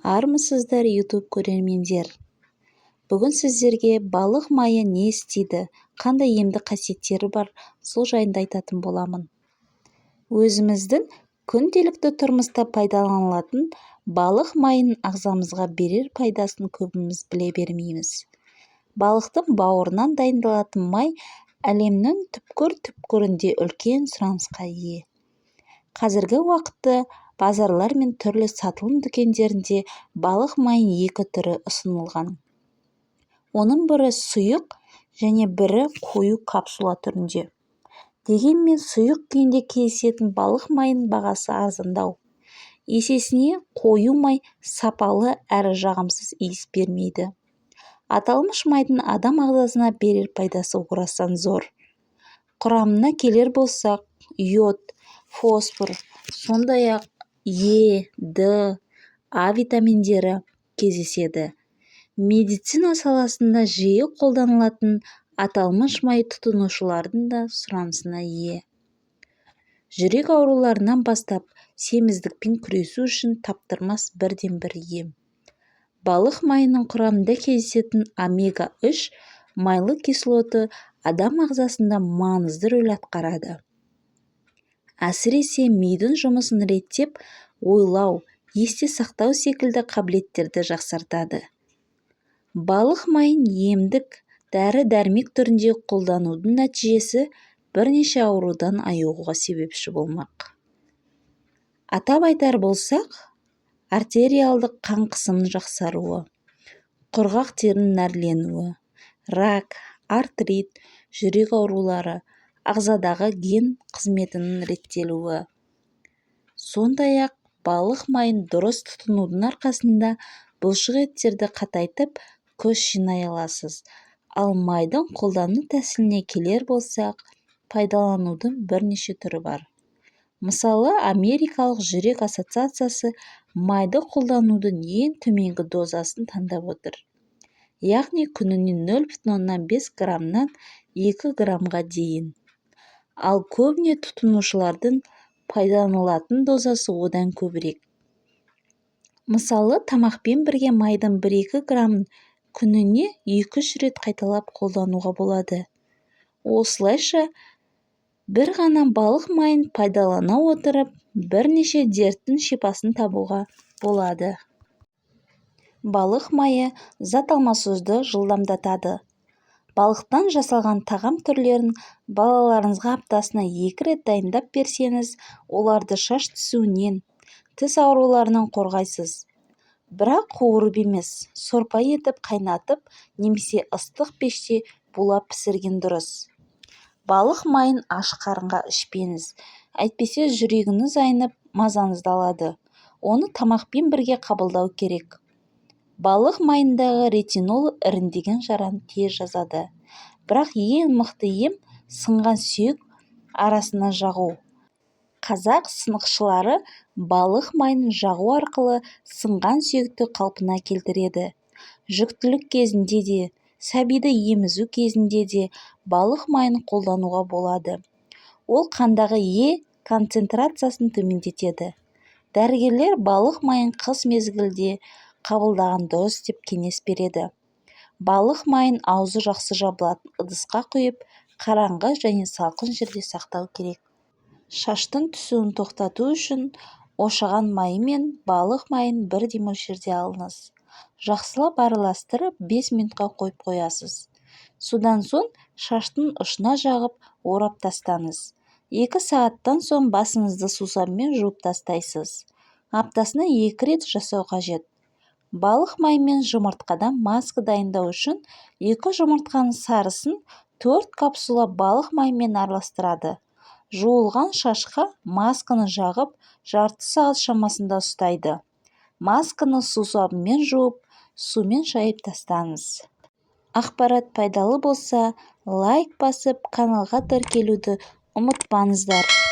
Армысыздар, YouTube көрермендер! Бүгін сіздерге балық майы не істейді, қандай емдік қасиеттері бар, сол жайында айтатын боламын. Өзіміздің күнделікті тұрмыста пайдаланылатын балық майының ағзамызға берер пайдасын көбіміз біле бермейміз. Балықтың бауырынан дайындалатын май әлемнің түкпір-түкпірінде үлкен сұранысқа ие. Қазіргі уақытта базарлар мен түрлі сатылым дүкендерінде балық майының екі түрі ұсынылған. Оның бірі сұйық және бірі қою капсула түрінде. Дегенмен сұйық күйінде кездесетін балық майының бағасы арзандау. Есесіне қою май сапалы әрі жағымсыз иіс бермейді. Аталмыш майдың адам ағзасына берер пайдасы орасан зор. Құрамына келер болсақ, йод, фосфор, сондай-ақ Е, Д, А витаминдері кездеседі. Медицина саласында жиі қолданылатын аталмыш май тұтынушылардың да сұранысына ие. Жүрек ауруларынан бастап семіздікпен күресу үшін таптырмас бірден-бір ем. Балық майының құрамында кездесетін омега-3 майлы кислоты адам ағзасында маңызды рөл атқарады. Әсіресе мидың жұмысын реттеп, ойлау, есте сақтау секілді қабілеттерді жақсартады. Балық майын емдік дәрі-дәрмек түрінде қолданудың нәтижесі бірнеше аурудан айығуға себепші болмақ. Атап айтар болсақ, артериалдық қан қысымының жақсаруы, құрғақ терінің нәрленуі, рак, артрит, жүрек аурулары, ағзадағы ген қызметінің реттелуі. Сондай-ақ балық майын дұрыс тұтынудың арқасында бұлшық еттерді қатайтып, күш жинай аласыз. Ал майдың қолдану тәсіліне келер болсақ, пайдаланудың бірнеше түрі бар. Мысалы, Америкалық жүрек ассоциациясы майды қолданудың ең төменгі дозасын таңдап отыр. Яғни күніне 0,5 граммнан 2 граммға дейін. Ал көбіне тұтынушылардың пайдаланылатын дозасы одан көбірек. Мысалы, тамақпен бірге майдың 1-2 граммын күніне 2-3 рет қайталап қолдануға болады. Осылайша, бір ғана балық майын пайдалана отырып, бірнеше дерттің шипасын табуға болады. Балық майы зат алмасуды жылдамдатады. Балықтан жасалған тағам түрлерін балаларыңызға аптасына 2 рет дайындап берсеңіз, оларды шаш түсуінен, тіс ауруларынан қорғайсыз. Бірақ қуырып емес, сорпа етіп қайнатып немесе ыстық пеште булап пісірген дұрыс. Балық майын аш қарынға ішпеңіз, әйтпесе жүрегіңіз айнып, мазаңызды алады. Оны тамақпен бірге қабылдау керек. Балық майындағы ретинол іріңдеген жараны тез жазады. Бірақ ең мықты ем сынған сүйек арасына жағу. Қазақ сынықшылары балық майын жағу арқылы сынған сүйекті қалпына келтіреді. Жүктілік кезінде де, сәбиді емізу кезінде де балық майын қолдануға болады. Ол қандағы Е концентрациясын төмендетеді. Дәрігерлер балық майын қыс мезгілде қабылдаған дұрыс деп кеңес береді. Балық майын аузы жақсы жабылатын ыдысқа құйып, қараңғы және салқын жерде сақтау керек. Шаштың түсуін тоқтату үшін ошаған майы мен балық майын бірдей мөлшерде алыңыз. Жақсылап араластырып, 5 минутқа қойып қоясыз. Содан соң шаштың ұшына жағып, орап тастаңыз. 2 сағаттан соң басыңызды сусабынмен жуып тастайсыз. Аптасына 2 рет жасау қажет. Балық майы мен жұмыртқадан маска дайындау үшін 2 жұмыртқаның сарысын 4 капсула балық майымен араластырады. Жуылған шашқа масканы жағып, жарты сағат шамасында ұстайды. Масканы сусабынмен жуып, сумен шайып тастаңыз. Ақпарат пайдалы болса, лайк басып, каналға тіркелуді ұмытпаңыздар.